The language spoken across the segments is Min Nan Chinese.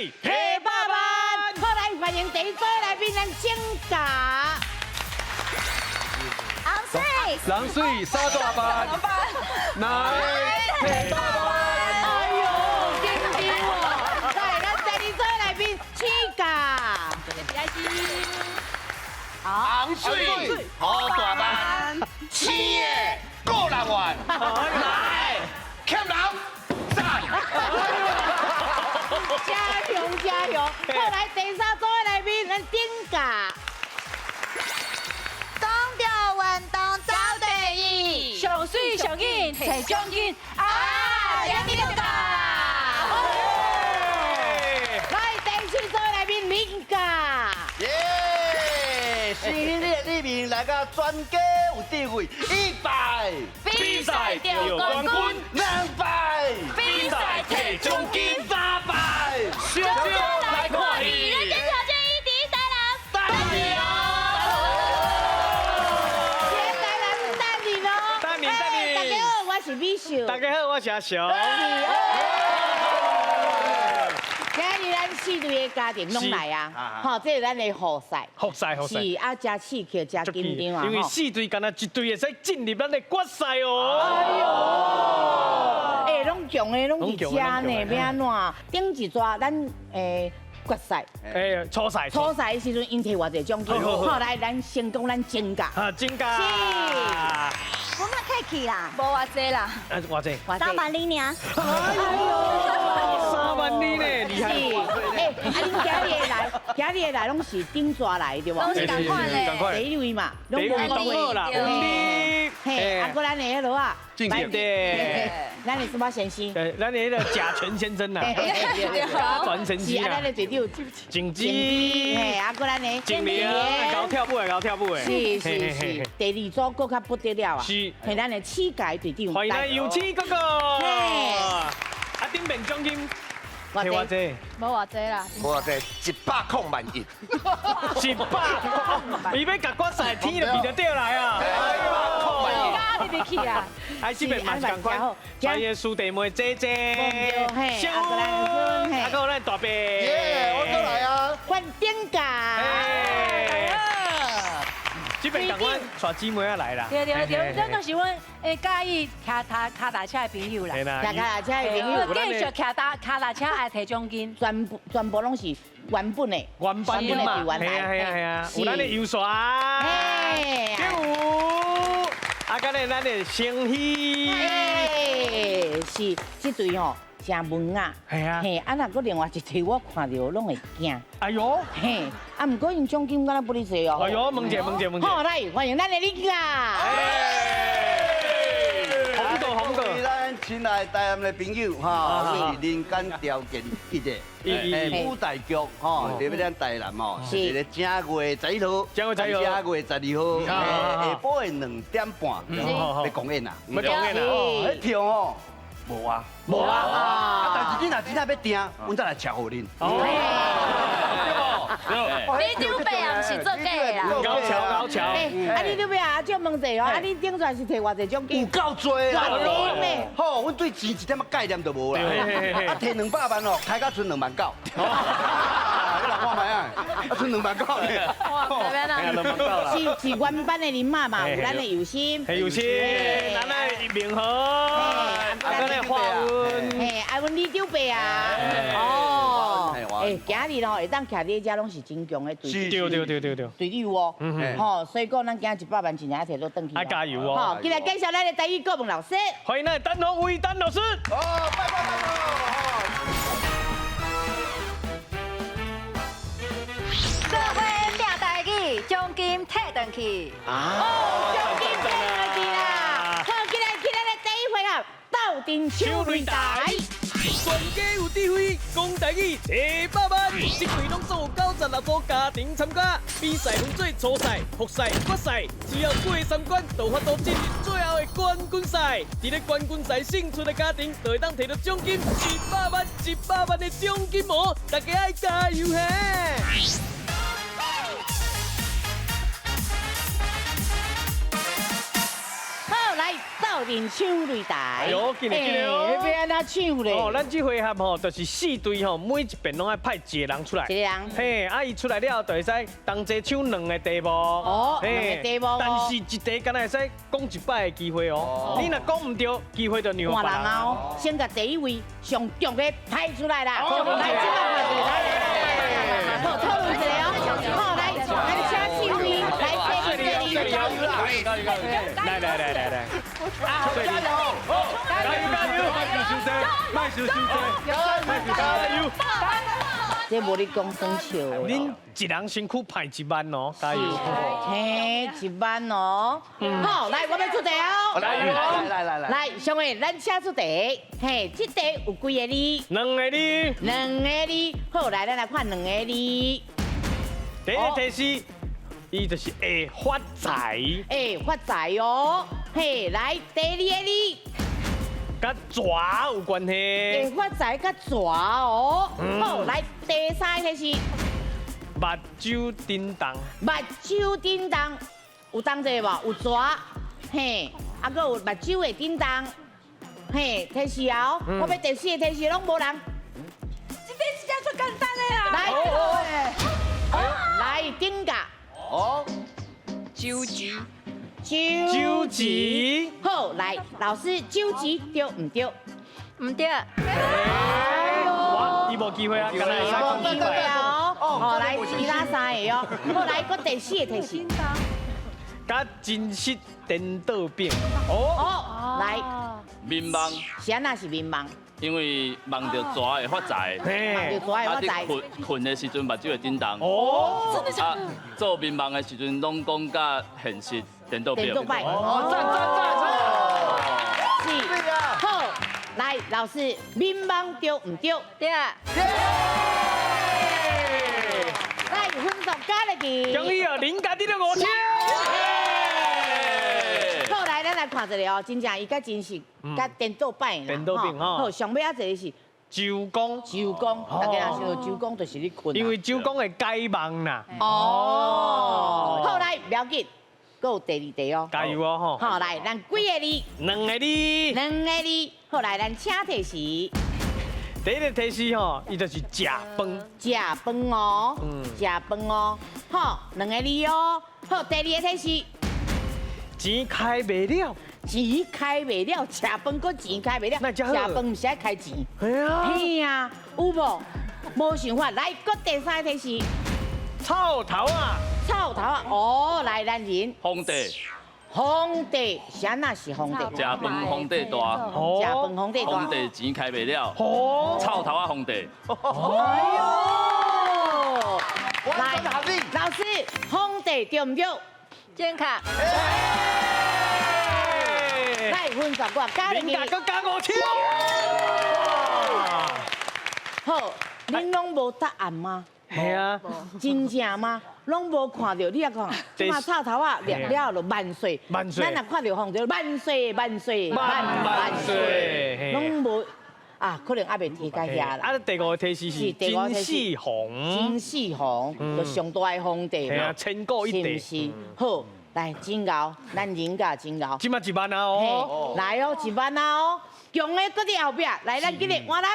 語提百萬。好，來歡迎第一組來賓，咱請教。紅水，人水三大班，來提百萬。哎呦，緊張哦！來，咱第二組來賓請教。紅水好大班，青的個人員，來欠人讚。加油加油！好，來第三組來賓，咱頂教。講著運動走第一，上水上緊提獎金啊！獎金到。來第四組來賓林教。耶！新的里面來個全家有智慧，100比賽得冠軍，200比賽提獎金，300，小少來看戲。人間條件一第一台南，大明。今台南等你哦，等你等你。大家好，我是美秀。大家好，我是阿雄。今日咱四對的家庭攏來啊，吼，這是咱的複賽，複賽複賽，是啊，真刺激，真緊張啊，因為四隊干焦一隊會使進入咱的決賽哦。哎呦，欸，攏強的，攏佇遮呢，欲按怎？頂一逝咱決賽，初賽，初賽的時陣，𪜶提偌濟獎金？好，來，咱先講咱增加。啊，增加。是，我嘛客氣啦，無偌濟啦，啊，偌濟？3萬二爾。哎呦，3萬二呢，厲害。是，欸，啊，恁今日的來，今日的來攏是頂逝來對無？攏是仝款的。第一位嘛，第一位當好啦，嘿，啊，閣咱的彼落啊，進對，咱的什麼先生？對，咱的彼個賈權先生呐，賈權先生是啊，咱的隊長靜之，嘿，啊，閣咱的靜玲，𠢕跳舞的，𠢕跳舞的，是是是，第二組閣較不得了啊，是，係咱的世界隊長，歡迎咱尤七哥哥，啊，頂面獎金。提偌濟？無偌濟啦，無偌濟，100萬一。100，伊欲共決賽天就變就掉來啊！100萬一，加入去啊！啊，這邊嘛是仝款，專業師弟妹姐姐，小啊，閣有咱大伯，耶，我閣來啊！換頂架。這邊仝款帶姊妹仔來啦。對對對，這都是阮會佮意騎踏跤踏車的朋友啦。騎跤踏車的朋友。繼續騎踏跤踏車愛提獎金。全部全部攏是原本的。原版的嘛。係啊係啊係啊，有咱的游璇，有，啊，佮咧咱的星希。是這對吼。真文雅，係啊，嘿，啊，若閣另外一對，我看著攏會驚。哎喲，嘿，啊，毋過𪜶獎金敢若不哩濟哦。哎喲，問者問者問者。好，來歡迎咱的李啊。紅豆紅豆。咱親愛台南的朋友哈，是人間條件一個，舞台劇吼，佇咧咱台南吼，是佇咧正月11號，正月11號，正月12號，下晡的2點半，欲公演啊，欲公演啊，彼票吼。無啊，無啊！啊，但是你若真正欲訂，阮再來車予恁。你長輩也毋是做假的啦。𠢕巧𠢕巧。欸，啊你對啊，借問者哦，啊你頂逝是提偌濟獎金？有夠濟啦！好，阮對錢一點仔概念都無啦。啊，提200萬哦，開到賰2萬9。你來看覓啊？啊，賰2萬9呢？哇，是是原班的人馬嘛，有咱的尤心，尤心，咱的明和，啊，咱的華文，嘿，啊，阮李長伯啊，哦，欸，今日吼會當徛佇遮攏是真強的隊，對對對對對，隊友哦，吼，所以講咱今日100萬真正愛提倒轉去，愛加油哦！好，今日介紹咱的台語國文老師，歡迎咱的陳鴻威陳老師。哦，拜拜拜拜。做伙拼台語，獎金提轉去。哦，獎金提轉去啦！好，今日去咱的第一回合，鬥陣手擂台。全家有智慧，講台語提百萬，這隊攏總有96組家庭參加，比賽分做初賽、複賽、決賽，只要過三關，就有法度進入最後的冠軍賽。佇咧冠軍賽勝出的家庭，就會當提著獎金100萬、100萬的獎金哦！大家愛加油嘿！好，來鬥鬥陣搶擂台。哎呦緊嘞緊嘞哦欸欲按怎搶咧？哦，咱這回合吼，就是四隊吼，每一邊攏愛派一個人出來。一個人。嘿，啊，伊出來了後，就會使同齊搶兩個題目。哦，兩個題目。但是一題敢若會使講一擺的機會哦。你若講毋對，機會就讓換人啊哦，先共第一位上強的派出來啦。來，這擺看來來來來，好，討論一下哦。好，來，來請四位，來，這裡這裡。來來來來來，加油！加油加油！莫想傷濟，莫想傷濟，加油！這無咧講耍笑的。恁一人身軀派一萬哦，加油！嘿，一萬哦。好，來，我欲出題哦。來來來來，來，上位，咱請出題。嘿，這題有幾个字？兩个字。兩个字。好，來，咱來看兩個字。第一個提示，伊就是會發財。會發財哦。嘿，來，第二个字。佮蛇有關係。會發財佮蛇哦。好，來，第三個提示。目睭叮當。目睭叮當，有當這無？有蛇，嘿，啊，閣有目睭會叮當，嘿，提示哦。我欲第四個提示攏無人。這題真正足簡單的啦。來，來，頂架。哦。周瑜。周瑜。好，來，老師，周瑜對毋對？毋對。哇，伊無機會啊，敢若會使講機會哦。好，來，其他三個哦。好，來，閣第四個提示。佮真實顛倒變。哦，來。眠夢。是按怎是眠夢？因為夢著蛇會發財，夢著蛇會發財。啊，你睏的時陣目睭會震動。哦，真的假的？做眠夢的時陣，攏講佮現實顛倒變。顛倒擺。哦，讚讚讚！是。好，來，老師，眠夢對毋對？對。來，分數加入去。恭喜哦，林家得著5000。好，來，咱來看一下哦，真正伊佮真實，佮顛倒擺啦。顛倒變吼。好，上尾仔一個是周公。周公，大家若想著周公就是咧睏。因為周公會解夢啦。哦。好，來，不要緊，閣有第二題哦。加油哦吼。好，來，咱幾個字？兩個字。兩個字。好，來，咱請提示。第一個提示吼，伊就是食飯。食飯哦，食飯哦，好，兩個字哦。好，第二個提示。錢開袂了，錢開袂了，食飯閣錢開袂了。食飯毋是愛開錢。係啊。嘿啊，有無？無想法。來，閣第三個提示。臭頭啊！臭頭啊！哦，來，咱人。皇帝。皇帝，是按怎是皇帝？食飯皇帝大。食飯皇帝大。皇帝錢開袂了。哦。臭頭仔皇帝。哎呦！來，老師，皇帝對毋對？正確。來，分數我加入去。林家閣加5000。好，恁攏無答案嗎？係啊。真正嗎？攏無看著，你也看，這馬臭頭仔念了就萬歲。萬歲。咱若看著皇帝，萬歲萬歲萬萬歲。攏無啊，可能猶未提到遐啦。啊，第五個提示是秦始皇。秦始皇就上大的皇帝嘛。千古一帝。是毋是？好，來，真𠢕，咱人家真𠢕。這馬1萬啊哦。來哦，1萬啊哦，強的閣佇後壁，來，咱今日換人。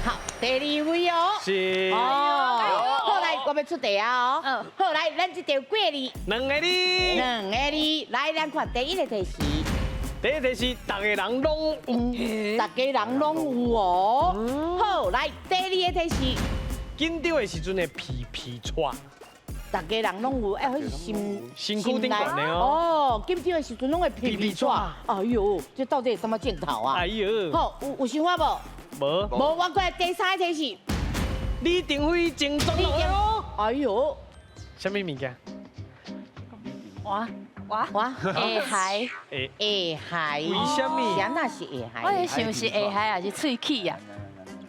好，第二位哦。是。哦。好，來，我欲出題啊哦。好，來，咱這題有幾个字？兩個字。兩個字，來，咱看第一個提示。第一個提示，逐个人攏有。逐家人攏有哦。好，來，第二個提示。緊張的時陣會皮皮掣。逐家人攏有，哎，彼是心身軀頂懸的哦。哦，緊張的時陣攏會皮皮掣。哎喲，這到底是啥物鏡頭啊？哎喲。好，有想法無？無。無，我過來第三個提示。李登輝前總統哦。哎喲。啥物物件？哇哇哇！下海。下海。為啥物？是按怎是下海？我咧想是下海還是喙齒啊？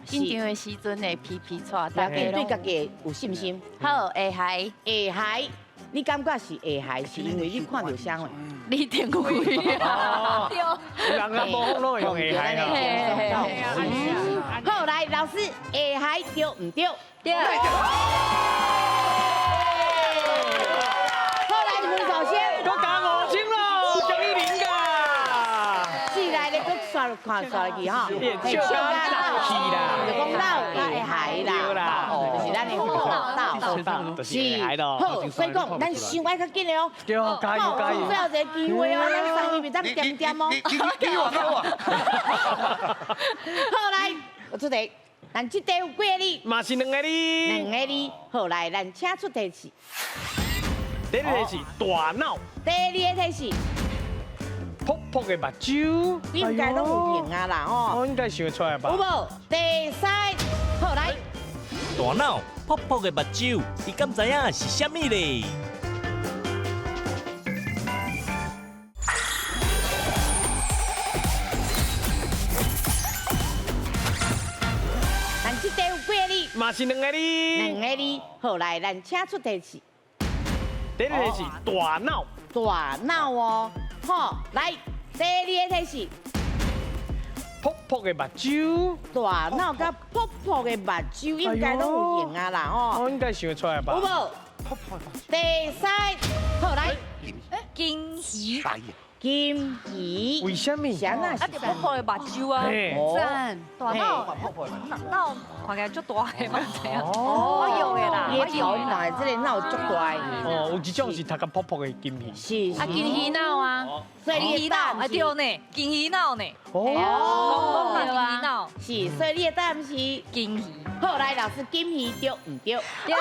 緊張的時陣會皮皮掣，大家對家己有信心。好，下海。下海，你感覺是下海，是因為你看著啥貨？李登輝啊。對。人啊，無攏會用下海啊。好，來，老師，下海對毋對？對。刷看刷去吼，笑甲老去啦，就讲老会害啦，就是咱的厚道，就是会害咯。好，所以讲咱想爱较紧的哦。对，加油加油！最后一个机会哦，咱送伊袂当点点哦。你话我啊。好来，我出题，咱这题有几个字？嘛是两个字。两个字。好来，咱请出题是。第一个是大脑。第二个题是。噗噗的目睭。应该拢有用啊啦吼。我应该想得出来吧？有无？第三，好来。大脑噗噗的目睭，你敢知影是啥物咧？咱这题有几个字？嘛是两个字。两个字。好来，咱请出题是。第一个是大脑。大脑哦，好，来，第二个题是。噗噗的目睭。大脑佮噗噗的目睭应该拢有用啊啦吼。我应该想得出来吧？有无？第三，好来。金鱼。金鱼。为什么？啊，噗噗的目睭啊，赞，大脑，脑看起来足大的嘛，这样。哦，有的啦，伊的头脑，这个脑足大的。哦，有一种是头壳噗噗的金鱼。是啊，金鱼脑啊，所以你的答啊对呢，金鱼脑呢。哦，金鱼脑。是，所以你的答案是金鱼。好，来，老师，金鱼对毋对？对。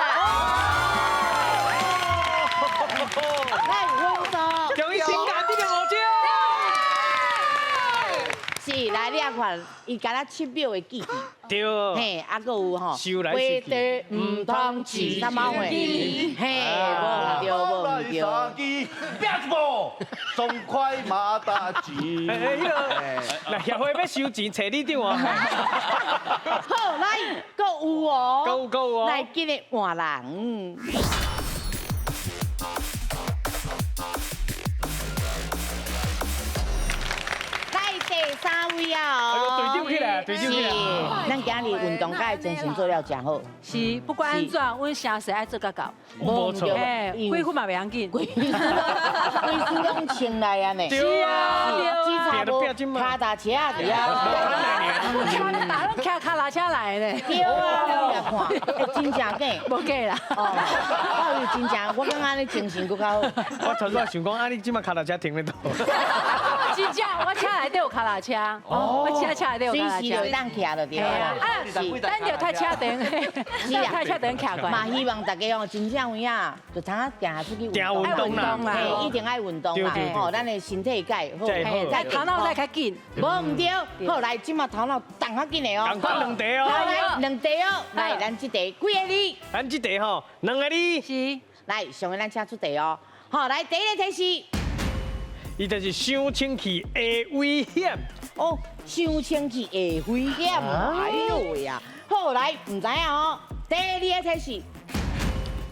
来，丰收。恭喜新家得到五奖。是，来，你看，伊敢若7秒的记忆。对。嘿，啊，阁有吼。收来收去。毋通饲啥猫的？嘿，无毋对，无毋对。拼一步，爽快马大钱。哎，彼个，那协会欲收钱，揣你长啊。好，来，阁有哦。阁有阁有哦。来，今日换人。第三位啊！哎呦，队长起来，队长起来。咱今日运动界精神做了真好。是，不管按怎，阮城市爱做甲到。无错。哎，几分嘛袂要紧。规规数拢穿来啊呢。对啊，只差无脚踏车伫啊。打拢骑脚踏车来的。对啊，你来看，哎，真正假？无假啦。哦，我有真正，我感觉按呢精神阁较好。我头拄仔想讲，啊，你这马脚踏车停咧佗？真正，我车内底有脚踏车。我车车内底有脚踏车。随时就当骑就对啦。啊，咱就太车顶，太车顶骑过。嘛希望大家哦，真正有影，就通啊行出去运动啦，嘿，一定爱运动啦，吼，咱的身体会好，嘿，头脑再较紧。无毋对，好来，这马头脑动较紧的哦。仝款两题哦。来，两题哦，来，咱这题几个字？咱这题吼，两个字。是。来，上个咱请出题哦。好，来，第一个题是。伊就是伤清气会危险。哦，伤清气会危险。哎呦喂呀！好，来，毋知影哦。第二个题是。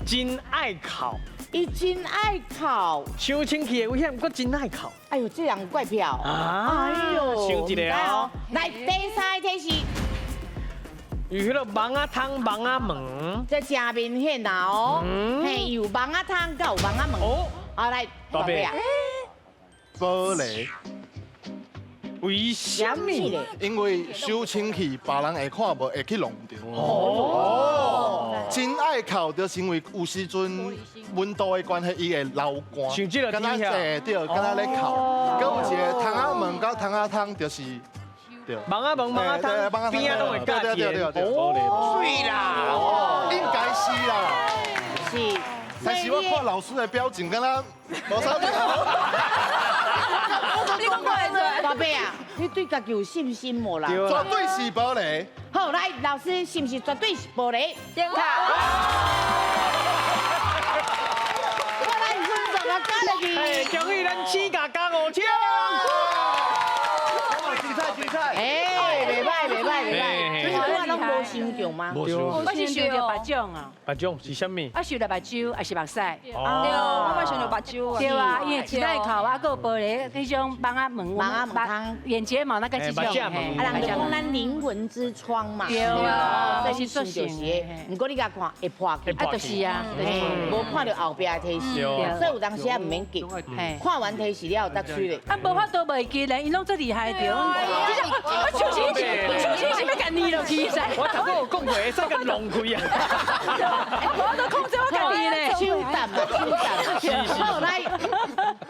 真爱哭。伊真爱哭。伤清气会危险，阁真爱哭。哎呦，这人怪票。啊。哎呦。想一下哦。来，第三个题是。有彼个网仔通、网仔门。这真明显啦哦。嘿，有网仔通，阁有网仔门。哦。好，来，大伯。玻璃。为什么？因为收清气，别人会看无，会去弄著。哦。真爱哭，就是因为有时阵温度的关系，伊会流汗。像这个敢若对，敢若咧哭。阁有一个窗仔门佮窗仔窗，就是。对。网仔门、网仔窗，边仔拢会夹对对对对。哦。水啦，应该是啦。是。但是我看老师的表情，敢若无啥。你讲过来大伯啊，你对家己有信心无啦？绝对是玻璃。好，来，老师是不是绝对是玻璃？正确。我来分数啊，加落去。哎，恭喜咱七甲加5千。精彩精彩。哎，袂歹袂歹袂歹。拢無想著嗎？我是想著別種啊。別種是啥物？啊，想著目睭，抑是目屎。對，我嘛想著目睭啊。對啊，因為一擺哭啊，閣有玻璃彼種網仔門，網仔門眼睫毛那個這種。啊，人就講咱靈魂之窗嘛。對啊，所以就是，毋過你共看會破去。啊，就是啊，無看著後壁的提示，所以有當時也毋免急。看完提示了後，才吹咧。啊，無法度袂記咧，伊攏足厲害著。我手指手指是欲共捏落去噻。我頭拄有講過，會使共弄開啊。我都控制我家己咧。手淡啊，手淡。好來，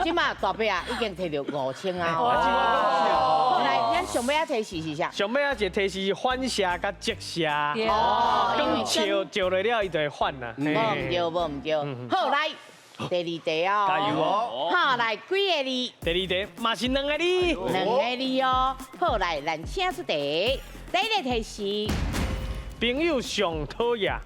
這馬大伯啊，已經提著5000啊。好來，咱上尾仔提示是啥？上尾仔一個提示是反射佮折射。哦。講笑照落了，伊就會反啊。無毋對，無毋對。好來，第二題哦。加油哦！好來，幾個字？第二題嘛是兩個字。兩個字哦。好來，咱請出題。第一個提示。朋友上討厭。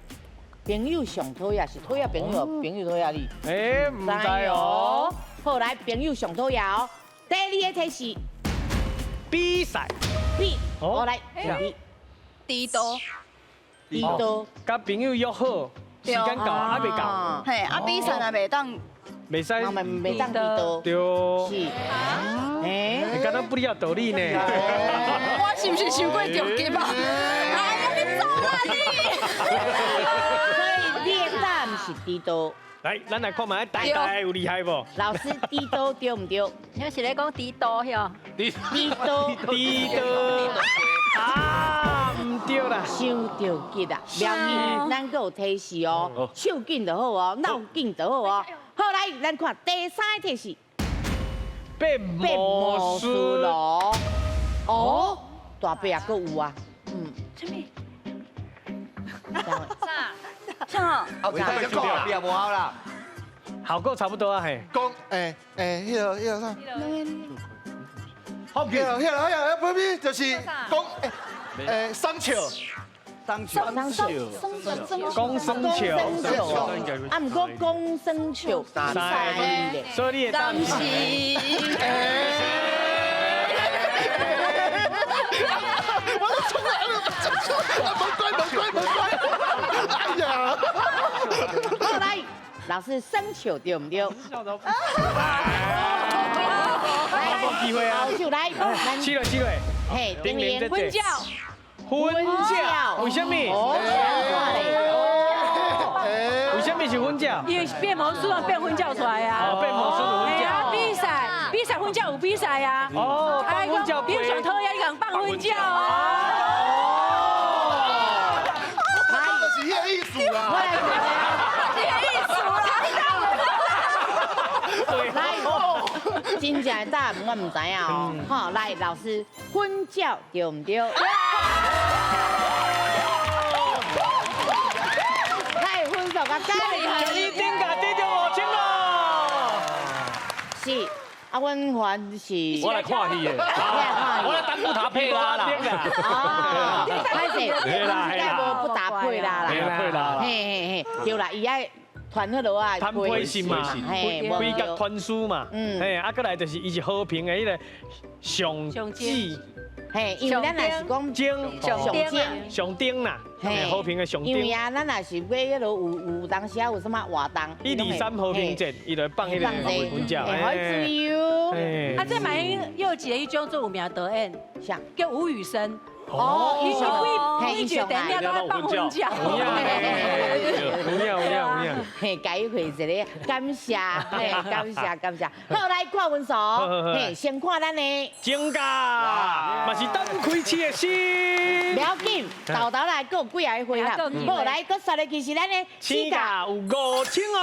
朋友上討厭是討厭朋友，朋友討厭你。欸，毋知哦。好來，朋友上討厭哦。第二個提示。比賽。比。好來，低多。低多。佮朋友約好，時間到還未到。嘿，啊比賽也袂當。袂使。袂當低多。對。是。欸。你敢若不了道理呢？我是毋是傷過著急啊？哎呀，你走啦你！所以你的答案是低多。來，咱來看覓大大有厲害無？老師，低多對毋對？你是咧講低多喲？低多。低多。啊，毋對啦。傷著急啦，不要緊，咱閣有提示哦，手緊就好哦，腦緊就好哦。好，來，咱看第三個提示。變魔術咯。哦，大伯啊，閣有啊。嗯。啥物？啥？啥？啊，講你也無好啦。效果差不多啊，嘿。講，彼個啥？好，彼個，不不，就是講，生笑。生笑。生笑。講生笑。啊，毋過講生笑，三個字。所以你的答案是。我都衝來了，無關無關無關，哎呀！好來，老師生笑對毋對？來，無機會啊！手來，起來起來。嘿，丁玲，婚教，婚教，為什麼？為什麼是婚教？因為變魔術啊，變婚教出來啊。哦，變魔術婚教。比賽，比賽婚教有比賽啊。哦，放婚教。比如想討厭，你講放婚教啊。哦，這是彼個意思啦。這個意思啦。來，真正的答案我毋知影哦。好，來，老師，婚教對毋對？來，分數較高。你頂價得著5000咯。是，啊，阮還是。我來看戲的，我來等不搭配啦啦。哦，歹勢，應該無不搭配啦啦。配啦。嘿嘿嘿，對啦，伊愛。傳彼落啊，團配是嘛，規格傳輸嘛，嘿，啊，閣來就是伊是和平的彼個上旨，嘿，因為咱若是講上頂上頂啦，嘿，和平的上頂。因為啊，咱若是欲彼落有當時啊有啥物活動，123和平節，伊就放彼個婚教，哎，自由。啊，這嘛又一個彼種做有名導演，叫吳宇森。哦，伊規規電影都愛放婚教，有影有影有影，嘿，解開一个，感謝，嘿，感謝感謝。好，來看分數，嘿，先看咱的鐘價，嘛是等開始的心。不要緊，豆豆來，閣有幾下回合。好，來，閣刷落去是咱的起價有5000哦。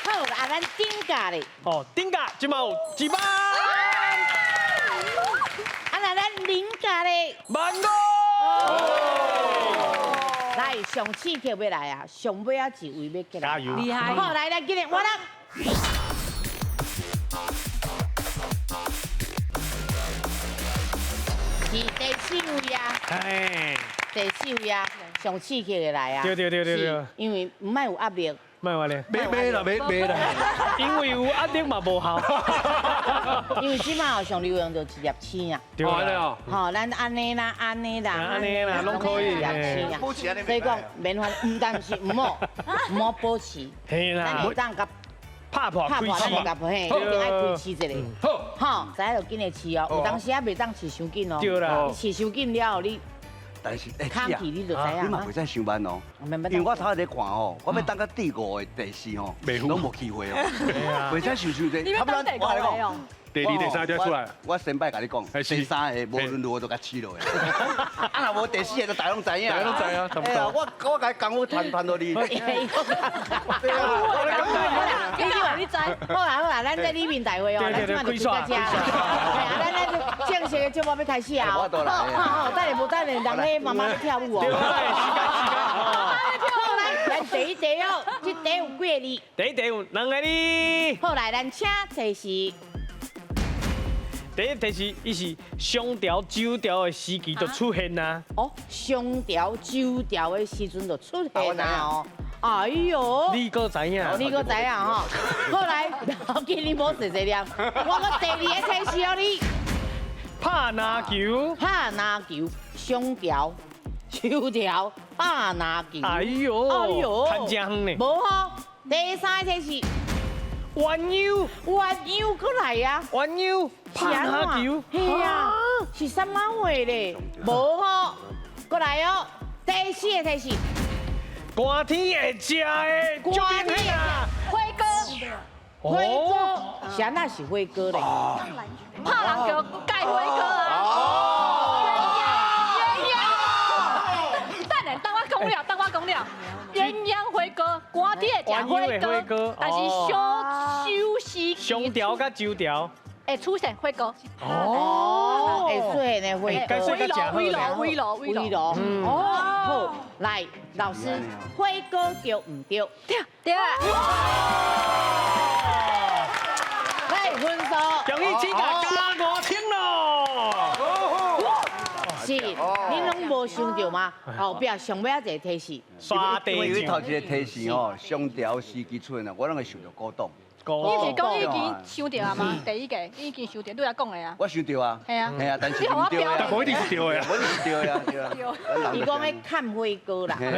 好，啊，咱頂價咧。哦，頂價這馬有1萬。零價咧，15,000。來，上刺激要來啊，上尾仔一位要起來，加油！厲害！好，來來，今日我來。是第四位啊！哎，第四位啊，上刺激的來啊！對對對對對。因為毋愛有壓力，莫换咧，买买啦，买买啦，因为有压力嘛无效。因为这马上流行就一粒星啊。对啦，吼，咱按呢啦，按呢啦，按呢啦，拢可以。一粒星啊。所以讲免烦，毋但是毋好，毋好保持。嘿啦。咱会当共拍破拍破，咱就共嘿，一定爱开试一下。好，吼，知影就紧来试哦。有当时啊袂当试伤紧哦。对啦。你试伤紧了后，你。但是，欸，你就知影，你嘛袂使伤慢哦，因为我头咧看吼，我欲等到第五个、第四吼，拢无机会哦，袂使伤伤济。你欲等第五个哦？第二、第三才出来。我先摆共你讲，第三个无论如何都共试落去。啊，若无第四个，就大家拢知影。大家拢知影，差不多。我共功夫传传予你。对啊，你知？好啦好啦，咱这里面大会哦，咱这马就开到这。咱咱正式的节目欲开始啊！好，好，等下无等下，人咧妈妈欲跳舞哦。好，来，咱第一题哦，这题有几个字？第一题有两个字。好，来，咱请提示。第一题是，伊是上调、酒调的时期就出现啊。哦，上调、酒调的时阵就出现啊！哦，哎呦，你阁知影？你阁知影吼？好来，我见你无细细念，我阁第二个提示予你。拍篮球，拍篮球，上调、手调，拍篮球。哎呦，哎呦，牵真远呢。无吼，第三个提示。鸳鸯，鸳鸯阁来啊！鸳鸯拍篮球，嘿啊，是啥物话咧？无吼，阁来哦。第四个提示，寒天会食的，寒天啊，火锅，火锅，啥那是火锅咧？拍篮球盖火锅啊！鸳鸯，等下，等我讲了，等我讲了。鸳鸯火锅，寒天会食火锅，但是小休息。上调佮酒调，会出现火锅。哦，会出现的火锅。围炉，围炉，围炉，围炉。哦，好，来，老师，火锅对毋对？对，对。来，分数。恭喜请加5000咯。是，恁拢无想到吗？后壁上尾仔一个提示，刷地因为头一个提示吼，上调时机出现啊，我拢会想著古董。你是讲你已经想著啊吗？第一个你已经想著，你来讲的啊。我想著啊。系啊。系啊，但是毋对啊。但无一定是对的啊。无一定是对的啊，对啊。伊讲咧看火锅啦，拍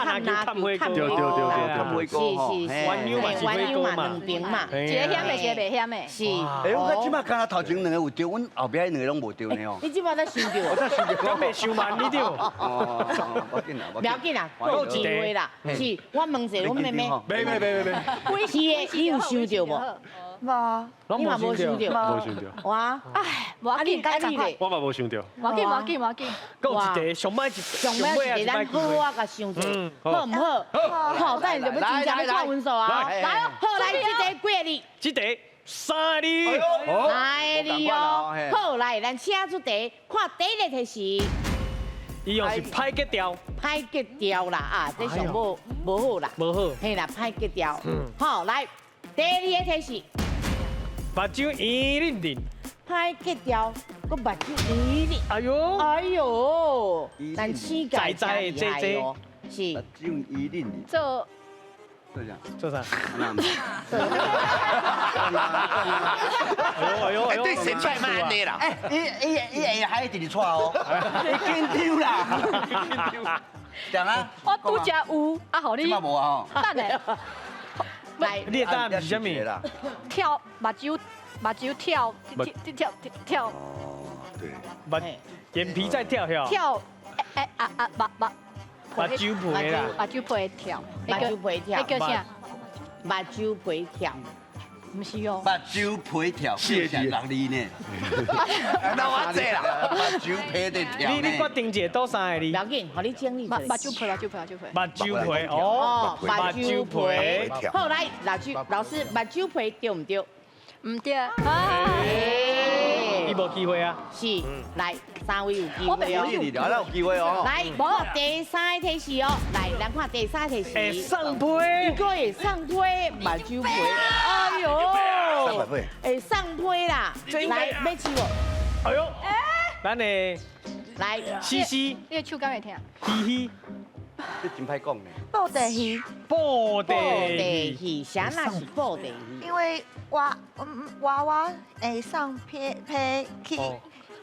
篮球看火锅，对对对对，看火锅。是是是，鸳鸯嘛是火锅嘛，两边嘛，一个险的，一个袂险的。是。哎，我看这马敢若头前两个有对，阮后壁彼两个拢无对呢哦。你这马才想著？我才想著。敢袂伤慢你对。哦，无紧啦，不要紧啦，有机会啦。是，我问一下，阮妹妹。没没没没没。是的，你有想著无？无，你嘛无想著？无想著。哇，哎，无要紧，啊你咧？我嘛无想著。无要紧，无要紧，无要紧。阁有一题，上尾一上尾一题，咱好好共想者，好毋好？好，等下就欲真正欲看分数啊！来哦，好，来，这题几个字？这题三个字。三个字哦。好，来，咱请出题，看第一个提示。伊用是歹格调。歹格调啦啊，这上无无好啦。无好。嘿啦，歹格调。好，来，第二个提示。目睭圆润润。歹格调，阁目睭圆润。哎呦，哎呦，咱世界真厉害哦，是。目睭圆润润。做。做啥？做啥？哎呦哎呦！对，先摆嘛按呢啦。哎，伊伊伊下还一直掣哦，伊紧张啦。讲啊。我拄则有，啊，予你。这马无啊吼。等下。来，你的答案是啥物？跳目睭，目睭跳跳跳跳。对。目眼皮在跳跳。跳，哎啊啊目目。目睭皮啦。目睭皮跳。目睭皮跳。那个啥？目睭皮跳。毋是哦。目睭皮跳，四个字六字呢。那我这啦。目睭皮在跳。你决定一个佗三个字。不要紧，予你整理。目睭皮，目睭皮，目睭皮。目睭皮哦，目睭皮。好，来，老师，老师，目睭皮对毋对？毋对。伊无机会啊。是，来，三位有机会哦。有机会哦。来，第三个提示哦，来，咱看第三个提示。会送批。伊阁会送批，目睭皮。哎呦。会送批啦。来，欲试无？哎呦。咱的。来，西西。你的手敢会疼？嘻嘻。这真歹讲呢。布袋戏。布袋戏，啥那是布袋戏？因为娃娃娃会送披披去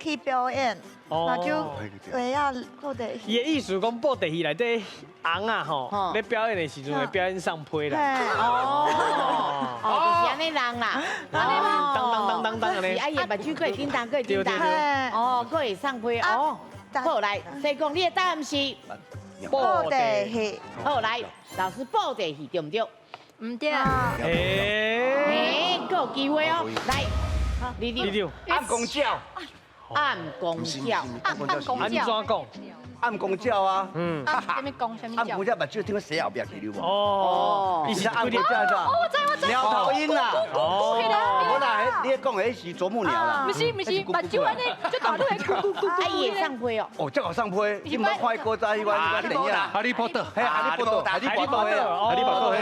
去表演，那就会啊布袋戏。伊的意思讲布袋戏内底尪仔吼，咧表演的时阵会表演送批啦。哦，哦，就是按呢人啦。当当当当当是啊，伊目睭阁会叮当，阁会叮当。哦，阁会送批哦。好来，所以讲你的答案是布袋戏。好来，老师布袋戏对毋对？毋对。哎，阁有机会哦。来，李长，暗公鸟。暗公鸟，暗公鸟，按怎讲？暗公鸟啊，嗯，啥物公啥物暗公鸟目睭听讲洗后壁去了无？哦，伊是暗公鸟是哦，我知我知。猫头鹰啦。哦，无啦，你讲的是啄木鸟啦。毋是毋是，目睭按呢，就大路的咕咕咕咕。啊，伊会送批哦。哦，这个送批，你毋捌看古早彼款电影？哈利波特，嘿，哈利波特，哈利波特，哈利波特，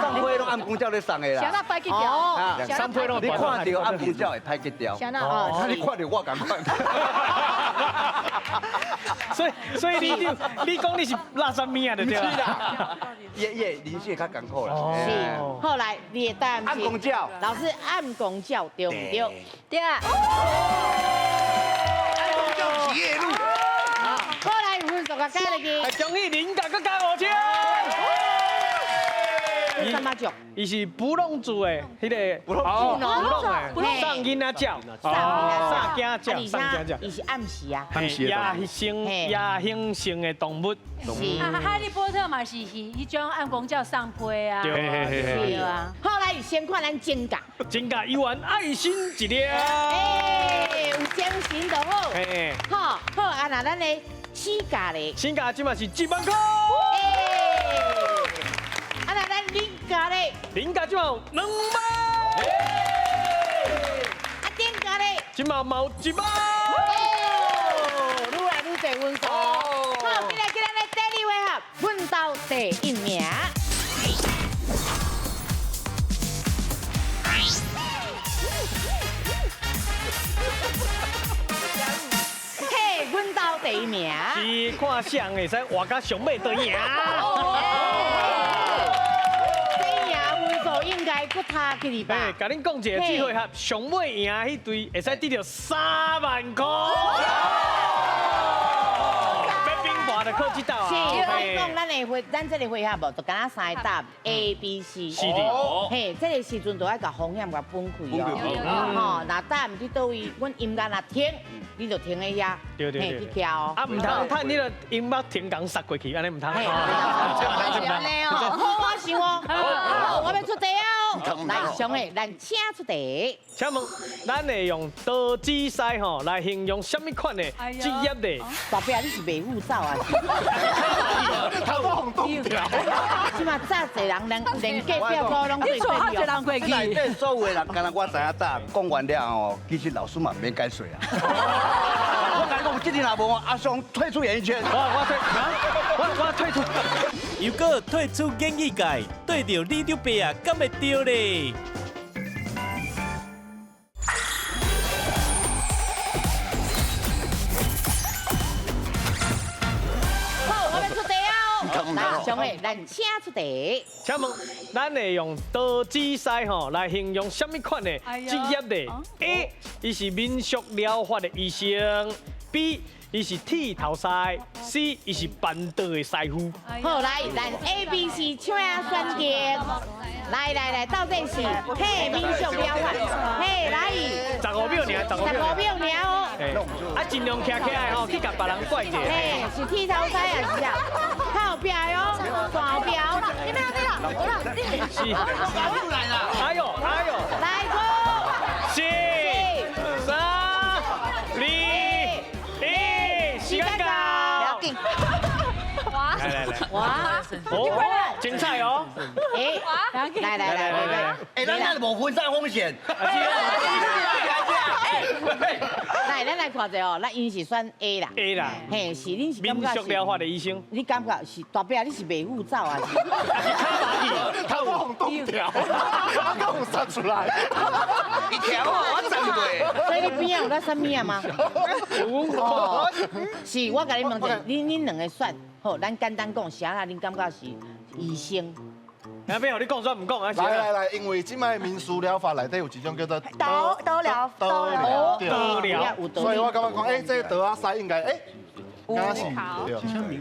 送批拢暗公鸟咧送的啦。啥那歹去掉？送批拢你看到暗公鸟会歹去掉。啥那？哦，你看到我仝款。所以你你讲你是垃圾物啊，对不对？是啦，伊人生较艰苦啦。是，后来你的答案暗公鸟，老师暗公鸟对毋对？对啊。暗公鸟是夜路。后来分数甲加入去。恭喜林家阁加5000。什么奖？伊是布朗族的，彼个布朗布朗的送囡仔鸟，送囝鸟，送囝鸟。伊是暗时啊，野生野生性的动物。是。哈利波特嘛是彼种暗公鸟送批啊。对啊。后来先看咱真价，真价一万爱心一粒。哎，有精神就好。好，好啊，那咱的起价咧？起价这嘛是1万块。林家咧，林家这嘛有2万，啊顶家咧，这嘛有1万，愈来愈济分数。好，进来进来，来第二回合，奋斗第一名。嘿，奋斗第一名。是看谁会使活到上尾就赢。应该阁差去哩吧？哎，共恁讲一下，这回合上尾赢彼队会使得著3万块。要拼盘就靠这道啊！是，我讲咱的回，咱这个回合无，就敢若3个答 A、B、C。是的。嘿，这个时阵就爱共风险共分开哦。吼，若答毋伫佗位，阮音乐若停，你就停在遐，对对对，去徛哦。啊，毋通趁彼个音乐停共杀过去，按呢毋通。好，我想哦，好，我欲出题啊！来，上个，咱请出题。请问，咱会用刀子师吼来形容啥物款的职业呢？大伯，你是袂赴走啊？头都红冻掉。这马早济人连隔壁组拢对对人过去。内底所有的人，敢若我知影早讲完了后，其实老师嘛毋免解释啊。我共你讲，这阵若无阿松退出演艺圈。我退，我退出。又阁退出演艺界，对著李长伯啊，敢会对咧？好，我欲出题啊！来，上个，咱请出题。请问，咱会用刀子师吼来形容啥物款的职业呢？A，伊是民俗疗法的医生；B，伊是剃头师；C，伊是办桌的师傅。好，来，咱 A、B、C 请选择。来来来，到底是嘿民俗疗法，嘿来。15秒尔，15秒尔哦。啊，尽量徛起来吼，去共别人怪者。嘿，是剃头师还是啥？靠后壁哦，大后壁。你们对了，是。哎呦哎呦。来go。四、三、二、一，时间到。不要紧。哇！来来来。哇！哦，精彩哦！哎，来来来来来，哎，咱那无分散风险。来，咱来看一下哦，咱𪜶是选 A 啦。 A 啦。嘿，是恁是感觉民俗疗法的医生。你感觉是大伯，你是袂赴走啊？头都红冻掉，我刚有杀出来。一条我站过。所以你边仔有咧啥物啊吗？哦，是我共你问一下，恁两个选好，咱簡單講，啥啦？恁感覺是醫生？那邊予你講，煞毋講啊？來來來，因為這擺民俗療法內底有一種叫做刀刀療，刀療，刀療，所以我感覺講，欸，這個刀仔師應該，欸，敢是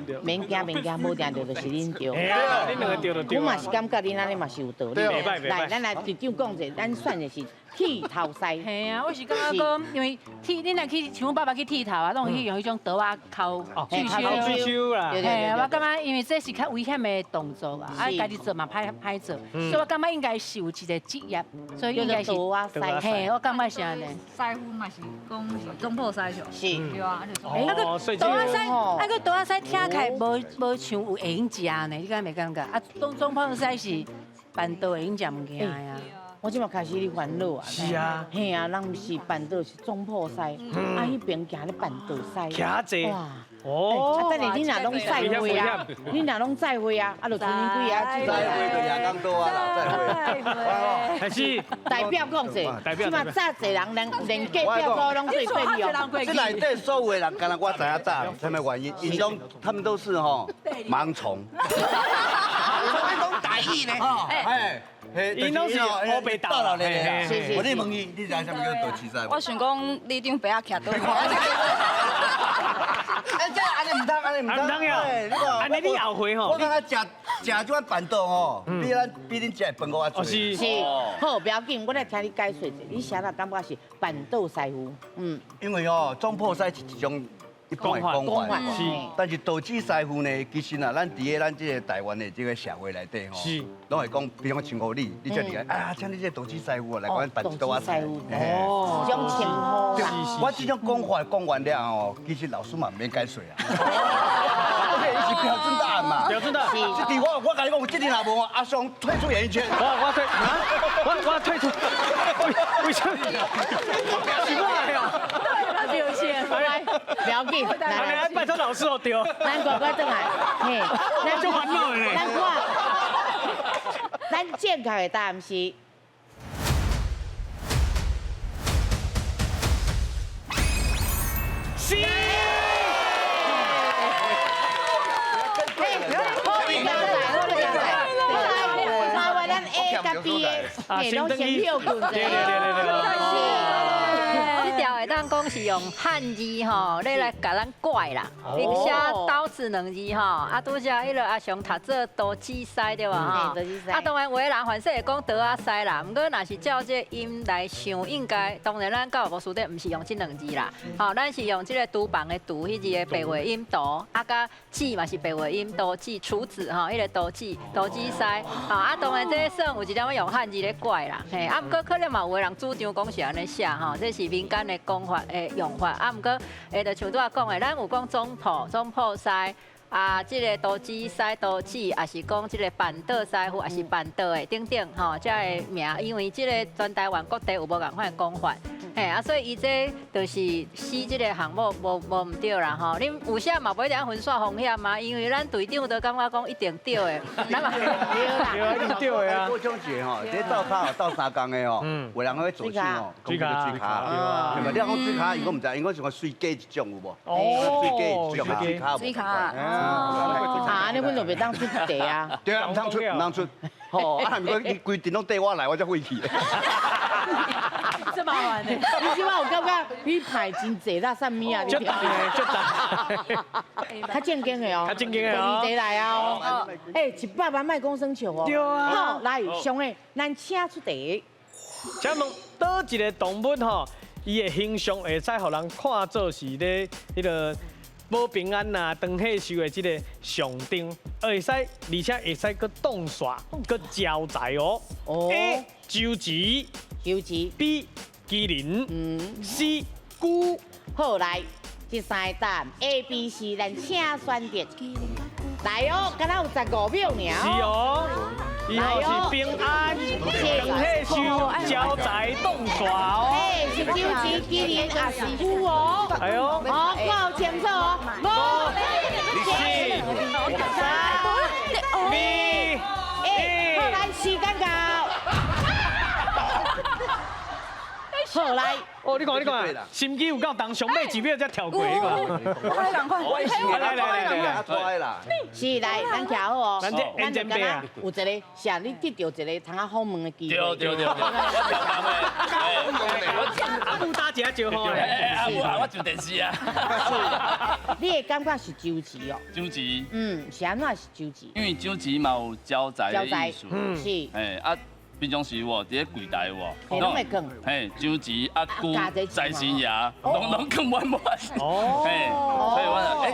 對。免驚免驚，無定著就是恁對。恁兩個對就對。我嘛是感覺恁按呢嘛是有道理。來，咱來隊長講者，咱選的是剃頭師。嘿啊，我是感覺講，因為剃，恁若去像阮爸爸去剃頭啊，攏會去用彼種刀仔摳水水手啦。嘿啊，我感覺因為這是較危險的動作啊，啊，家己做嘛歹歹做，所以我感覺應該是有一個職業，所以應該是刀仔師。嘿，我感覺是按呢。師傅嘛是講是總鋪師是。對啊，啊個刀仔師，啊個刀仔師聽起來無像有會用食呢，你敢袂感覺？啊，總鋪師是辦桌會用食物件呀。我這馬開始咧煩惱啊！是啊，嘿啊，人毋是辦桌是總鋪師，啊，彼邊行咧辦桌師。徛坐。哇！哦。啊，等下你若攏再會啊，你若攏再會啊，啊，就剩恁幾個。再會就夜工倒啊啦，再會。還是代表講者，代表這馬早濟人連隔壁組攏做對哦。這內底所有的人，敢若我知影早，啥物原因？𪜶攏他們都是吼盲從。講台語呢？哎。𪜶攏是烏白道啦，我你問伊，你知啥物叫道士師？我想講里長伯仔徛倒。哎，這按呢毋通，按呢毋通。毋通呀！按呢你後悔吼。我感覺食食這款辦桌吼，比咱比恁食的飯閣較濟。是是。好，不要緊，我來聽你解說者。你啥人感覺是辦桌師傅？嗯。因為哦，總鋪師是一種。一般的講法，是，但是道士師傅呢，其實啊，咱佇咧咱這個台灣的這個社會內底吼，是，攏會講，比如講稱呼你，你這厲害，啊，請你這個道士師傅來阮辦一桌仔菜，哦，這種稱呼啦。我這種講法講完了後，其實老師嘛毋免解說啊。伊是標準答案嘛，標準答案。這題我共你講，這題若無阿雄退出演藝圈。我退，我退出。為什麼？奇怪哦。表現，來，不要緊，來，拜託老師哦，對。咱乖乖轉來，嘿，咱就煩惱嘞。咱看，咱正確的答案是，是。嘿，好，你交代，好，你交代。麻煩咱 A 佮 B 的，嘿，攏先歇睏者。對對對對對。這條會當講是用漢字吼，你來共咱改啦。你寫刀子兩字吼，啊，拄才彼个阿雄讀做刀子師對無吼？啊，當然有的人凡勢會講刀仔師啦，毋過若是照這個音來想，應該當然咱教育部辭典毋是用這兩字啦，吼，咱是用這個廚房的廚，彼字的白話音刀，啊，佮子嘛是白話音刀子，廚子吼，彼個刀子，刀子師，吼，啊，當然這算有一點仔用漢字咧改啦，嘿，啊，毋過可能嘛有的人主張講是按呢寫吼，這是民間的講法的用法，啊，毋過，就像拄仔講的，咱有講總鋪、總鋪師，啊，這個刀子師、刀子，也是講這個辦桌師傅，也是辦桌的等等，吼，這个名，因為這個全台灣各地有無仝款的講法，嘿，啊，所以伊這就是死這個項目無毋對啦，吼，恁有啥嘛無一定分散風險嘛，因為咱隊長都感覺講一定對的，咱嘛對啦，一定對的啊。我講一个吼，這鬥跤鬥三工的吼，有人去做手吼，講叫做水跤，係咪？你講水跤，伊講毋知，伊講是講水雞一種有無？哦，水雞一種，水跤。水跤。啊，你阮就袂當出題啊。對啊，毋通出，毋通出。吼，啊，毋過你規陣攏綴我來，我才晦氣。這麻煩的。你這擺有感覺你牌真濟啦，啥物啊？足大的，足大。較正經的哦。較正經的哦。第二題來哦。欸，100萬莫講耍笑哦。對啊。好，來，上个，咱請出題。請問佗一个動物吼，伊的形象會使予人看做是咧彼个保平安呐、長歲壽的這个象徵，會使，而且會使閣擋煞、閣招財哦。A. 周子，周子。 B. 麒麟。C. 龜。好，來，這三个答案 A、B、C，咱請選擇。來哦，敢若有15秒爾。是哦。伊吼是平安、長歲壽、招財擋煞哦。嘿，是周子、麒麟，也是龜哦。哎呦，好，看有清楚哦。五、四、三、二、一，好，來，時間到。好來，哦，你看你看，心機有夠重，上尾一秒才跳過，你看。我來趕快，來來來來來，是來，咱徛好哦。咱這認真拼啊！有一個，是啊，你得著一個通啊訪問的機會。對對對對，阿母打一下招呼。阿母啊，我上電視啊。是，你的感覺是周琦哦。周琦。嗯，是按怎是周琦？因為周琦嘛有招財的意思。是。哎啊。平常時喎，佇咧櫃台喎，攏會囥。嘿，酒錢啊，龜財神爺，攏囥滿滿。哦。嘿，所以我哎，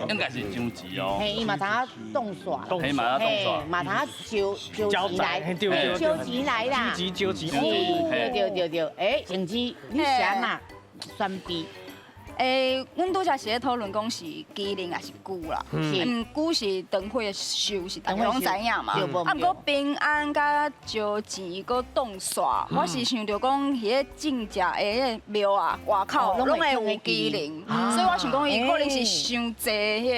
應該是章錢哦。嘿，伊嘛通啊凍煞。嘿，嘛通凍煞。嘛通啊招招錢來，招錢來啦。招錢招錢。對對對對，哎，靜之，你是按怎選 B？欸，阮拄才是咧討論講是麒麟還是龜啦。嗯，龜是長火的壽，是大家攏知影嘛。啊，毋過平安佮招錢閣凍煞，我是想著講彼个正食的彼个廟啊，外口攏會有麒麟，所以我想講伊可能是傷濟彼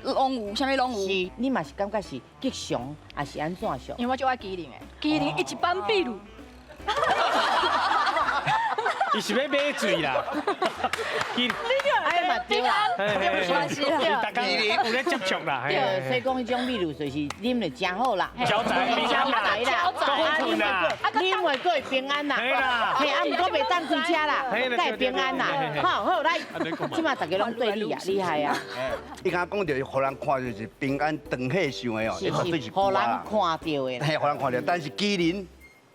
个攏有，啥物攏有。是，你嘛是感覺是吉祥，還是按怎祥？因為我就愛麒麟的，麒麟一般秘魯。伊是欲買醉啦，哎嘛對啦，對，大家有咧接觸啦，對，所以講彼種秘魯就是啉咧誠好啦，招財招財啦，啉袂閣會平安啦，嘿，啊，毋過袂當開車啦，才會平安啦，好好來，這馬大家攏對你啊，厲害啊！伊剛剛講著，予人看就是平安長歲壽的哦，是是，予人看著的，嘿，予人看著，但是麒麟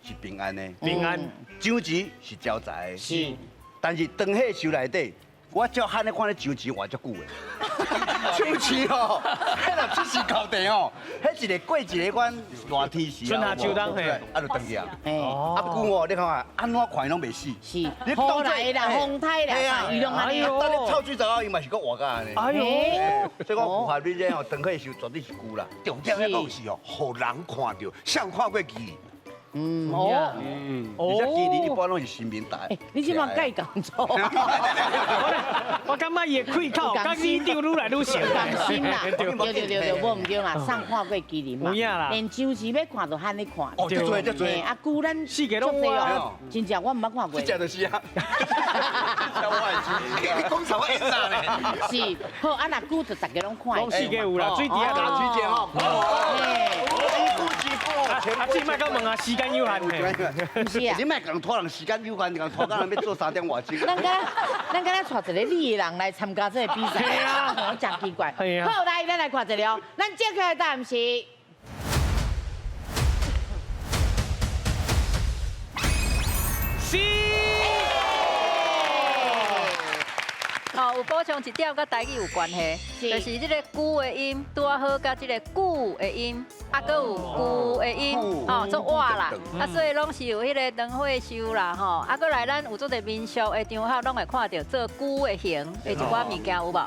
是平安的，平安。章錢是招財，是，但是長歲壽內底，我照罕咧看咧章錢活足久的。章錢哦，彼若出世到地哦，彼一个过一个款热天时，春夏秋冬嘿，啊就断去啊。啊久哦，你看啊，按怎看伊攏袂死。是，你风来啦，风台啦，伊攏按呢。等你臭水澡后，伊嘛是阁活甲按呢。哎呦，所以我符合你这哦，长岁寿绝对是久啦。重点咧讲是哦，予人看著，谁看过麒麟？嗯哦，而且麒麟一般攏是神明大。你這馬改講錯。我感覺伊的開口，佮里長愈來愈像。共心啦，對對對對，無毋對啦，上看過麒麟嘛。有影啦。連周時欲看都罕咧看。哦，這濟這濟。啊，龜咱四個攏有哦。真正我毋捌看過。這隻就是啊。你講啥我演啥呢？是，好啊，若龜就逐家攏看。攏四個有啦，水底啊，水底吼。阿姊莫閣問啊，時間有限呢。毋是啊，你莫共拖人時間有限，共拖到人欲做3點外鐘。咱敢若帶一個你的人來參加這個比賽，係啊，真奇怪。係啊。好，來，咱來看一下哦，咱正確的答案是。是。哦，有補充一點，佮台語有關係，就是這個龜的音拄仔好，佮這個久的音，啊，閣有舊的音，哦，做活啦，啊，所以攏是有彼個長歲壽啦，吼，啊，閣來咱有足濟民俗的場合，攏會看著做龜的形的一寡物件有無？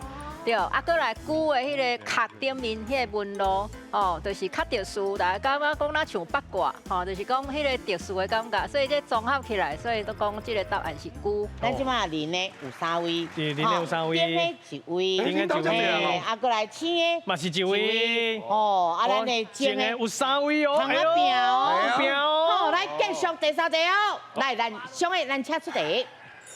對，啊，閣來龜的彼個殼頂面彼個紋路，哦，就是較特殊，大家感覺講若像八卦，吼，就是講彼個特殊的感覺，所以這綜合起來，所以都講這個答案是龜。咱這馬林的有3位，是林的有3位，頂的1位，頂的1位，啊，閣來青的嘛是1位，哦，啊，咱的正的有3位哦，通啊拼哦，拼哦，好，來繼續第三題哦，來，咱上個咱請出題。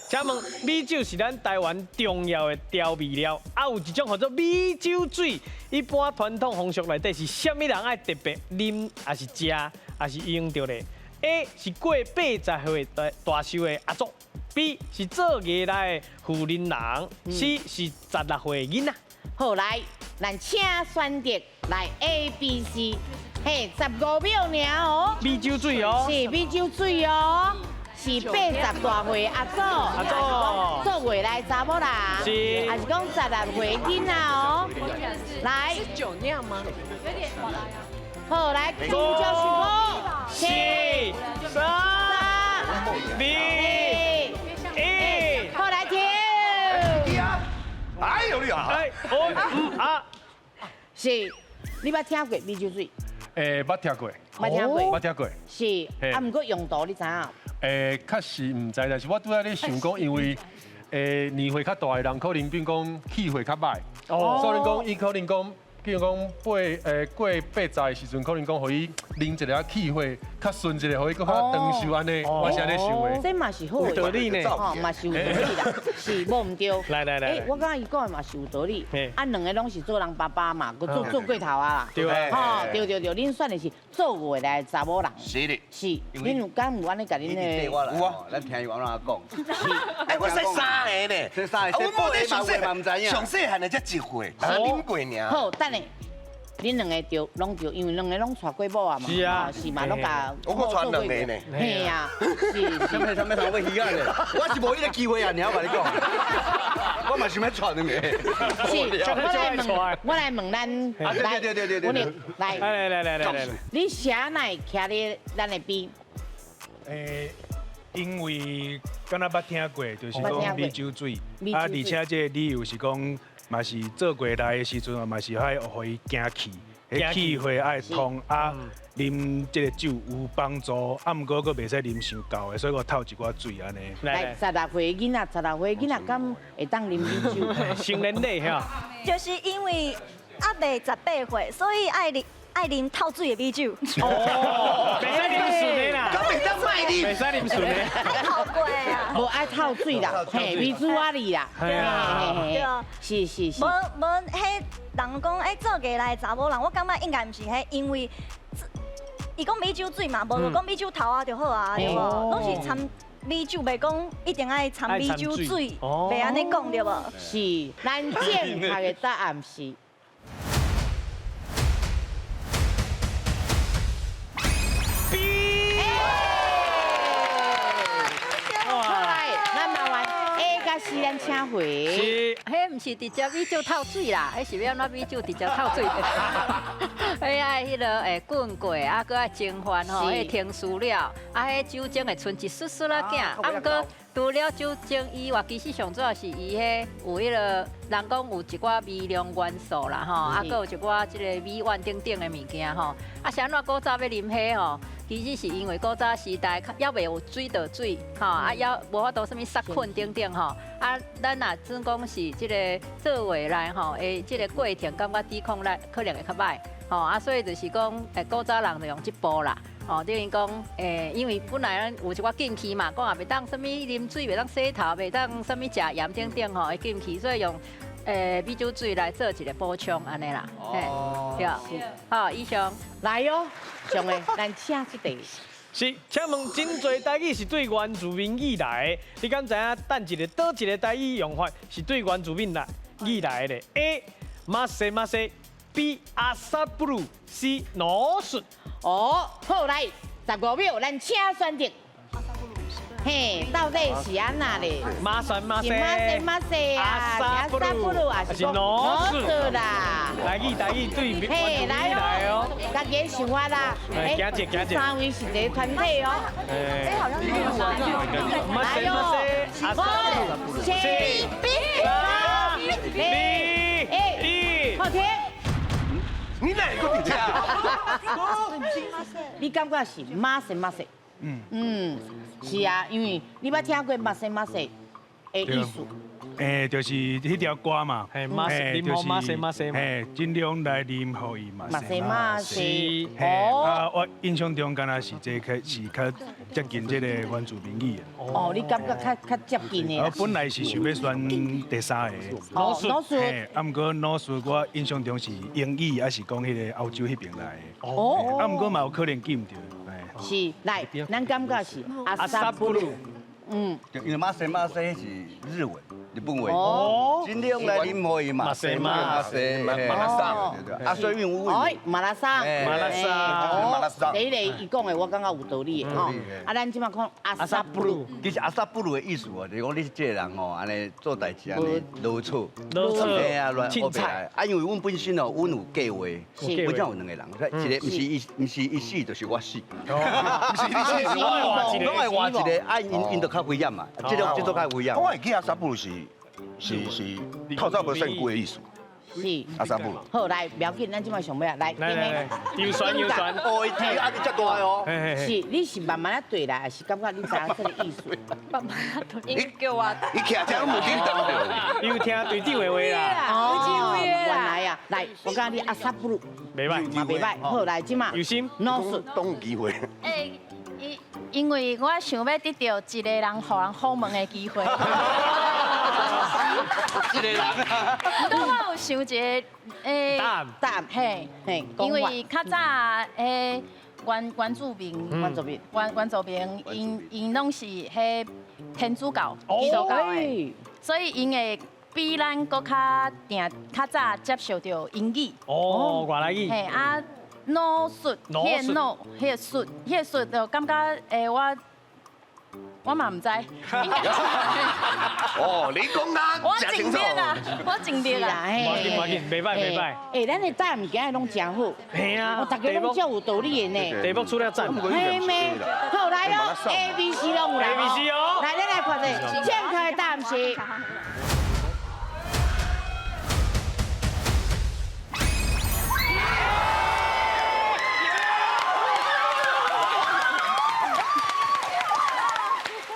請問米酒是咱台灣重要的調味料，啊有一種叫做米酒水。一般傳統風俗內底是啥物人愛特別啉，還是食，還是用著咧？A 是過80歲大大壽的阿祖，B 是做藝內的婦人人，C 是16歲的囡仔。好，來，咱請選擇來 A、B、C，嘿，15秒爾哦。米酒水哦。是米酒水哦。是80大歲阿祖，阿祖做月來查某人，是，還是講16歲囡仔哦？來，是酒釀嗎？有點。好，來，五九十五，4、3、2、1，好，來停。哎呦你啊！哎，啊，是，你捌聽過米酒水？欸，捌聽過，捌聽過，捌聽過。是，啊，毋過用途你知影？欸，確實毋知，但是我拄仔咧想講，因為年歲較大的人可能變講氣血較歹，所以講伊可能講比如讲过80的时阵，可能讲予伊啉一下气血較順一下，予伊閣較長壽按呢，我是按呢想的。這嘛是好的，有道理呢，吼嘛是有道理啦，是無毋對。來來來，我感覺伊講的嘛是有道理。啊，兩个攏是做人爸爸嘛，閣做做過頭啊啦。對啊。吼，對對對，恁選的是做月來的查某人。是的。是，恁有敢有按呢共恁的？有啊，咱聽伊按怎講。哎，我生三个呢，生三个，我某咧上細嘛毋知影，上細漢的才1歲，但啉過爾。好，等下。恁兩个對，攏對，因為兩个攏娶過某啊嘛，是啊，是嘛，攏共我閣娶兩個呢，嘿啊，是是。啥物啥物通欲魚仔呢？我是無彼个機會啊，爾，我共你講，我嘛想欲娶兩个。是，我來問咱，來，對對對對對，來來來來來來，你啥來徛佇咱的邊？因為敢若捌聽過，就是講米酒水，啊，而且這個理由是講，嘛是做過來的時陣，嘛是愛予伊行氣，彼氣血愛通啊，啉這個酒有幫助，啊，毋過閣袂使啉傷厚的，所以我透一寡水按呢。來，16歲囡仔，16歲囡仔敢會當啉米酒？成年禮哈。就是因為猶未18歲，所以愛啉透水的米酒。哦，袂使啉純的啦，敢袂當賣啉，袂使啉純的。愛透過啊。無愛透水啦，嘿，米酒仔哩啦，嘿對啊，是是是。無無，彼人講，欸，做月來的查某人，我感覺應該毋是彼，因為伊講米酒水嘛，無就講米酒頭啊就好啊，對無？攏是摻米酒，袂講一定愛摻米酒水，袂按呢講對無？是，咱正確的答案是。是咱請回。是，彼毋是直接米酒透水啦，彼是欲按怎米酒直接透水？彼愛彼个會滾過，啊，閣愛蒸發吼，彼停輸了，啊，彼酒精會賰一絲絲仔囝，啊，毋過除了酒精以外，其實上主要是伊彼有彼个人講有一寡微量元素啦吼，啊，閣有一寡這个米丸等等的物件吼，啊，是按怎古早欲啉彼吼？其實是因為古早時代猶未有水道水，吼啊，猶無法度啥物殺菌等等吼，啊，咱若準講是這个做月來吼，的這个過程感覺抵抗力可能會較歹，吼啊，所以就是講，古早人就用這步啦，吼，等於講，因為本來咱有一寡禁忌嘛，講也袂當啥物啉水，袂當洗頭，袂當啥物食鹽等等吼的禁忌，所以用米酒水來做一个補充按呢啦，嘿，對，好，以上。來喲，上个，咱請這題。是，請問真濟台語是對原住民語來的，你敢知影？等一个佗一个台語用法是對原住民來語來的？A. 馬西馬西，B. 阿薩布魯，C. 羅術。哦，好來，15秒，咱請選擇。嘿，到底是按怎咧？馬西馬西，馬西馬西啊，阿薩布魯啊，是羅術啦。台語台語對，嘿，來哦，家己想法啦。哎，行者行者，三位是一个團體哦。哎，好像是。來哦，五、四、三、二、一，好停。你哪个伫遮？你感覺是馬西馬西？嗯嗯，是啊，因為你捌聽過馬西馬西的意思？就是彼條歌嘛，嘿，馬西，啉予馬西馬西嘛，嘿，盡量來啉予伊馬西馬西。哦，啊，我印象中敢若是這個是較接近這個原住民語的。哦，你感覺較接近的。我本來是想欲選第三个，老師，嘿，啊，毋過老師我印象中是英語，還是講彼个歐洲彼邊來的。哦，啊，毋過嘛有可能記毋著。是，來，咱感覺是阿薩布魯。嗯，因為馬西馬西是日文，日本話。哦，盡量來啉予伊馬西馬西馬拉桑，啊，所以我哎，馬拉桑，馬拉桑，馬拉桑。第一个伊講的，我感覺有道理的吼。啊，咱這擺講阿薩布魯。其實阿薩布魯的意思哦，就是講你這个人哦，按呢做代誌按呢囉嗦，囉嗦，嘿啊，亂烏白來。啊，因為阮本身哦，阮有計劃，阮才有兩個人，一个毋是伊，毋是伊死，就是我死。毋是你死，是我活一个，攏愛活一个，啊，𪜶就較危險嘛，這種這種較危險。我會記阿薩布魯是透早無算句的意思。是。阿萨布鲁。好，来，不要紧，咱这摆上尾啊，来，来来来，又酸又酸。哦，伊压力遮大哦。是，你是慢慢仔对啦，还是感觉你知影这个意思？慢慢仔对。因叫我。伊徛遮拢无紧张着。又听队长的话啦。哦，原来啊，来，我感觉你阿萨布鲁。袂歹。嘛袂歹。好，来，这马。有心。老师。当有机会。因为我想欲得到一个人予人访问的机会。一个人啊。不过我有想一个，答案，答案，嘿，嘿，因为较早原住民，原住民，𪜶拢是彼天主教、基督教的，所以𪜶会比咱阁较定较早接受著英语。哦，外来语。嘿啊。脑术，彼个脑，彼个术，彼个术就感觉我嘛毋知。哦，你讲啊，我尽力啊，我尽力啊。无紧无紧，袂歹袂歹。咱的答案今日拢真好。嘿啊，大家拢足有道理的呢。题目出了赞。嘿咩？好来哦，A、B、C 拢有来。 A、B、C 哦。来，咱来看者，正确的答案是。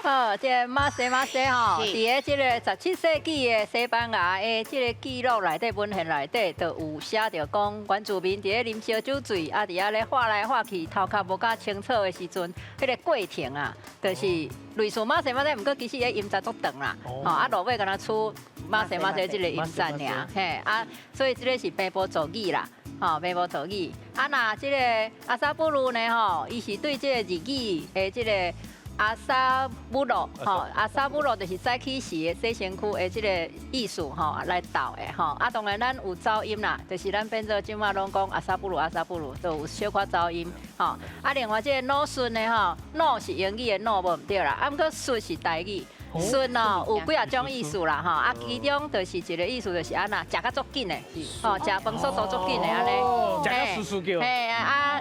好，这个马西马西吼，伫咧这个17世纪的西班牙的这个记录内底、文献内底，就有写著讲，原住民伫咧啉烧酒醉，啊，伫遐咧画来画去，头壳无够清楚的时阵，彼个过程啊，就是类似马西马西，毋过其实彼音节足长啦，吼，啊，落尾敢若出马西马西这个音节尔，嘿，啊，所以这个是平埔族语啦。吼，平埔族语。啊，若这个阿萨布鲁呢，吼，伊是对这个日语的这个。阿萨布鲁，吼，阿萨布鲁就是早起时的洗身躯的这个意思，吼，来斗的，吼。啊，当然咱有走音啦，就是咱变做这马拢讲阿萨布鲁，阿萨布鲁，就有小可走音，吼。啊，另外这个脑顺的吼，脑是英语的脑无毋对啦，啊，毋过顺是台语。顺哦，有几啊种意思啦，吼，啊，其中就是一个意思就是按那，食甲足紧的，吼，食饭速度足紧的按呢，食甲舒舒叫。嘿啊，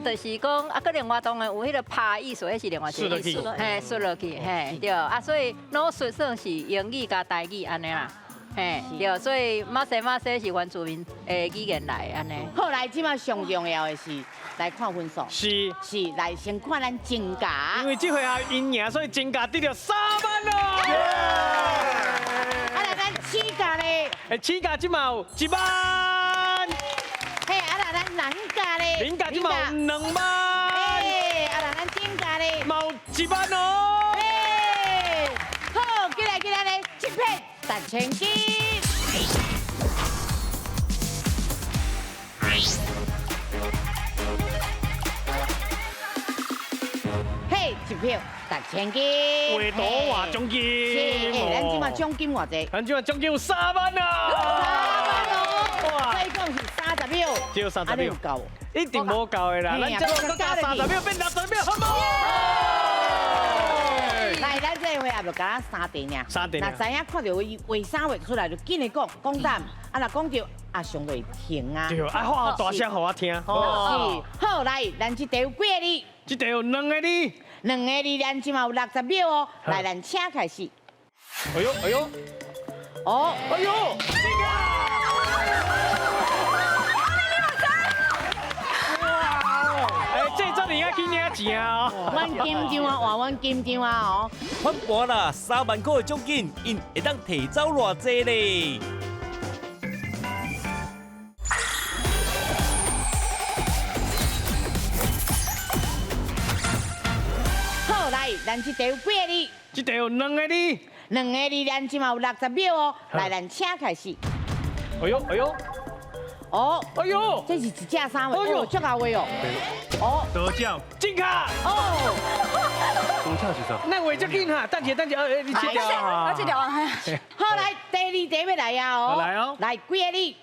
就是讲啊，阁另外当然有彼个拍意思，彼是另外一个意思，嘿，顺落去，嘿，对，啊，所以脑顺算是英语佮台语按呢啦，嘿，对，所以马西马西是原住民的语言来按呢。好，来，这马上重要的是。来看分数，是来先看咱增加，因为这回啊𪜶赢，所以增加得著3万咯。啊来咱起价咧，起价这马有1万，嘿，啊来咱南价咧，南价这马有2万，哎，啊来咱顶价咧，嘛有1万哦。嘿，好，过来过来咧，这片值千金。嘿，一票值千金，画图画奖金，是，咱这马奖金偌济？咱这马奖金有3万啊！3万哦，哇！所以讲是30秒，只有30秒，够？一定无够的啦，咱这马加30秒变60秒，好无？来，咱这回合就加咱3题尔，3题。若知影看著伊画啥画出来，就紧来讲，讲答案。啊，若讲著阿雄就会停啊。对，啊，喊大声予我听。是，好，来，咱这题有几个字？这题有2个字。 2个字，咱这马有60秒哦。来，咱请开始。哎呦，哎呦，哦，哎呦，这个。哎，这阵你爱去领钱啊！阮紧张啊，换阮紧张啊哦。翻盘啦，3万块的奖金，𪜶会当提走偌济咧？好，来，咱这题有几个字？这题有2个字。2个字，咱这马有60秒哦。来，咱请开始。哎呦，哎呦。哦，哎呦，这是一只三画，哦，足够画哦。哦，得奖，进卡。哦，得奖是啥？那画足紧哈，等下等下，你这条啊，我这条啊。好，来，第二题欲来啊哦。来哦。来，几个字？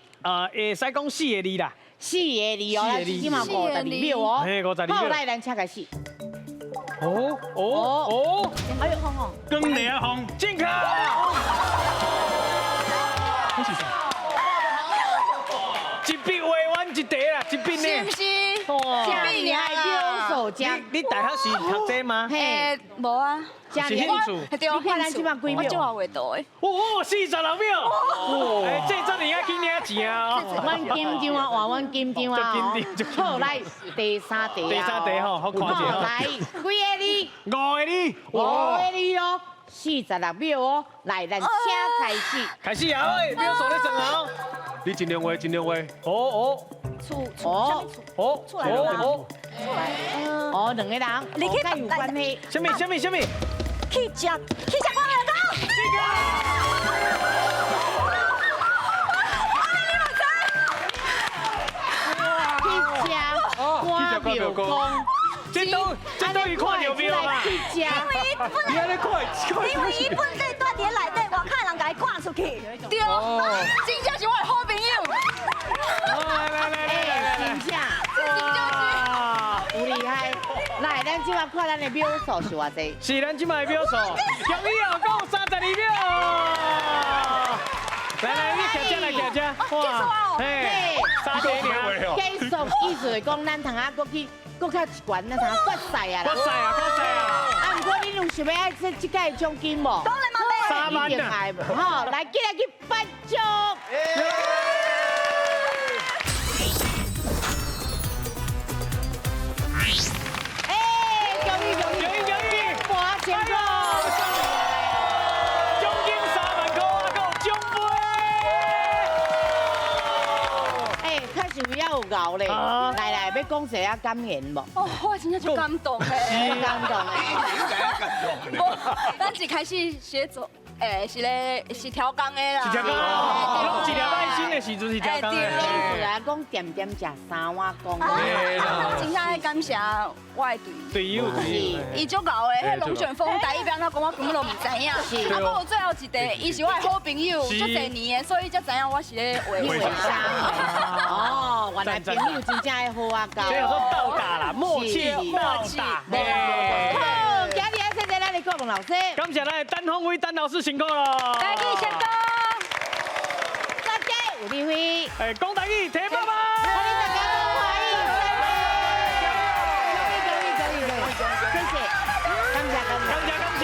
会使讲4个字啦。 4个字哦，咱这马52秒哦。嘿，52秒。好，来，咱请开始。哦哦哦！哎呦，光凉风，进卡。这是啥？一笔画完一题啦，一笔呢？是不是？一笔尔，秒数真你你大學是讀這嗎？嘿，無啊。是興趣。對，興趣。我就愛畫圖的。哦，46秒。哎，這陣你愛去領錢啊！阮緊張啊，換阮緊張啊。好，來第三題啊。第三題吼，好看者。來，幾個字？五個字。五個字哦，46秒哦。來，咱請開始。開始啊！喂，秒數咧算啊！你盡量畫，盡量畫。哦哦。厝厝哦厝哦哦，兩個人，你去有關係。什麼什麼什麼？去食去食我來講。這個。去食歌廟公。這都這都伊看著廟嘛？去食。因為你按呢看，因為伊本底住佇內底，外口人共伊趕出去。對，真正是我的好朋友。來來來來，真正，真正是有厲害。來，咱這擺看咱的秒數是偌濟？是咱這擺的秒數，恭喜哦，夠32秒。來來，你徛這來徛這，哇，嘿，三題爾。繼續意思是講，咱通啊，閣去閣較一關，咱通決賽啊啦。決賽啊，決賽啊！啊，毋過恁有想欲愛這這屆獎金無？當然嘛欲。3萬啊！好，來，進來去頒獎。哎，恭喜恭喜恭喜恭喜！8000塊。獎金3萬塊，還有獎杯。哎，確實有遐有熬咧。來來，欲講一下感言無？哦，我真正足感動的。感動的。無，咱一開始寫作。欸，是咧，是調工的啦。是調工，攏一粒愛心的時陣是調工的。對啦，講點點食三碗公。我真正愛感謝我的隊友。隊友。伊足𠢕的，彼龍捲風台語欲按怎講，我根本都毋知影。啊，不過最後一題，伊是我的好朋友，足濟年的，所以才知影我是咧畫啥。哦，原來朋友真正愛好啊，交。這叫做鬥打啦，默契鬥打。好，今日愛謝謝咱的郭文老師。感謝咱的陳鳳威陳老師辛苦咯。台語成功。大家有智慧。哎，講台語，提爸爸。歡迎大家都歡迎。恭喜恭喜恭喜恭喜！謝謝，感謝感謝。感謝感謝。